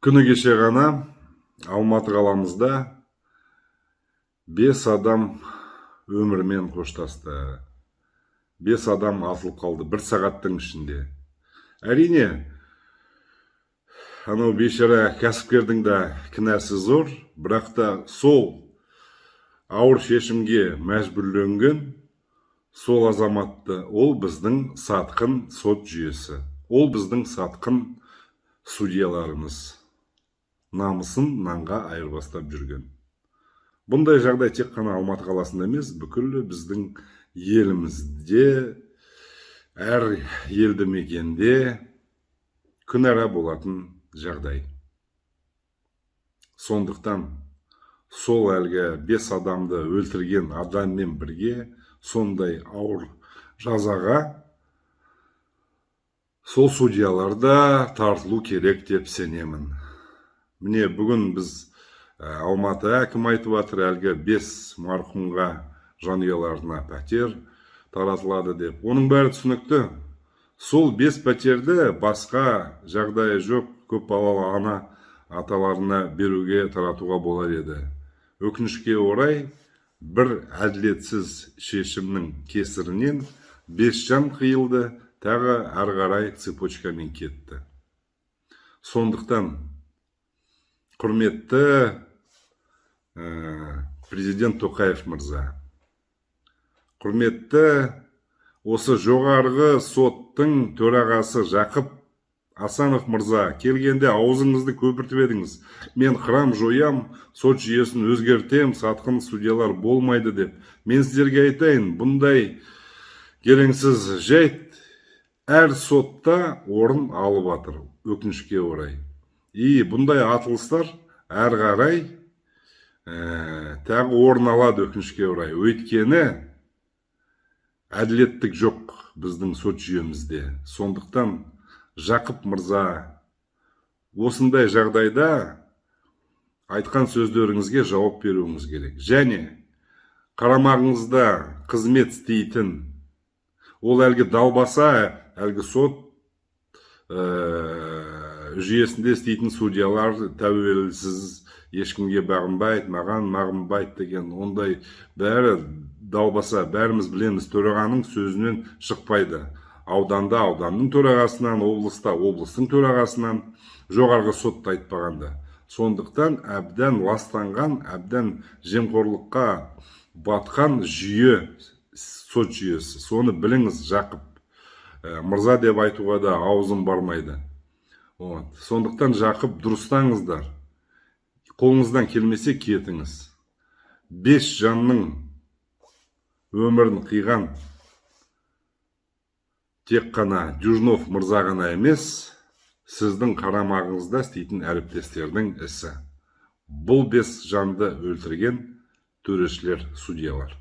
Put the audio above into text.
Күні кеше ғана Алматы қаламызда бес адам өмірімен қоштасты. Бес адам атылып қалды бір сағаттың ішінде. Әрине, анау бейшара кәсіпкердің де кінәсі зор, бірақ та сол ауыр шешімге мәжбүрленген сол азаматты, ол біздің сатқын сот жүйесі, ол біздің сатқын судьяларымыз, намысын нанға айырбастап жүрген. Бұндай жағдай тек қана Алматы қаласында емес, бүкіл біздің елімізде, әр елді мекенде күнара болатын жағдай. Сондықтан сол әлгі бес адамды өлтірген адаммен бірге сондай ауыр жазаға сол судьялар да тартылу керек деп сенемін. Міне, бүгін біз Алматы әкімі айтып жатыр, әлгі бес марқұмға, жанұяларына пәтер таратылады деп. Оның бәрі түсінікті. Сол бес пәтерді басқа жағдайы жоқ көп балалы ана аталарына беруге, таратуға болар еді. Өкінішке орай, бір әділетсіз шешімнің кесірінен бес жан қиылды, тағы ары қарай цепочкамен кетті. Сондықтан, құрметті президент Тоқаев мырза, құрметті осы Жоғарғы соттың төрағасы Жақып Асанов мырза, келгенде аузыңызды көпіртіп едіңіз, мен храм жоям, сот жүйесін өзгертем, сатқын судьялар болмайды деп. Мен сіздерге айтайын, бұндай келеңсіз жайт әр сотта орын алып жатыр, өкінішке орай. И бұндай атылыстар әрі қарай тағы орын алады, өкінішке орай, өйткені әділеттік жоқ біздің сот жүйемізде. Сондықтан, Жақып мырза, осындай жағдайда айтқан сөздеріңізге жауап беруіңіз керек және қарамағыңызда қызмет істейтін ол әлгі далбаса, әлгі сот жүйесінде істейтін судьялар тәуелсіз, ешкімге бағынбайды, маған бағынбайды деген, ондай бәрі далбаса, бәріміз білеміз. Төрағаның сөзінен шықпайды. Ауданда ауданның төрағасынан, облыста облыстың төрағасынан, Жоғарғы сотты айтпағанда. Сондықтан әбден ластанған, әбден жемқорлыққа батқан жүйе сот жүйесі. Соны біліңіз, Жақып мырза деп айтуға да аузым бармайды. Вот. Сондықтан, Жақып, дұрыстаңыздар. Қолыңыздан келмесе, кетіңіз. Бес жанның өмірін қиған тек қана Дюжнов мырза ғана емес, сіздің қарамағыңызда істейтін әріптестердің ісі. Бұл бес жанды өлтірген төрешілер, судьялар.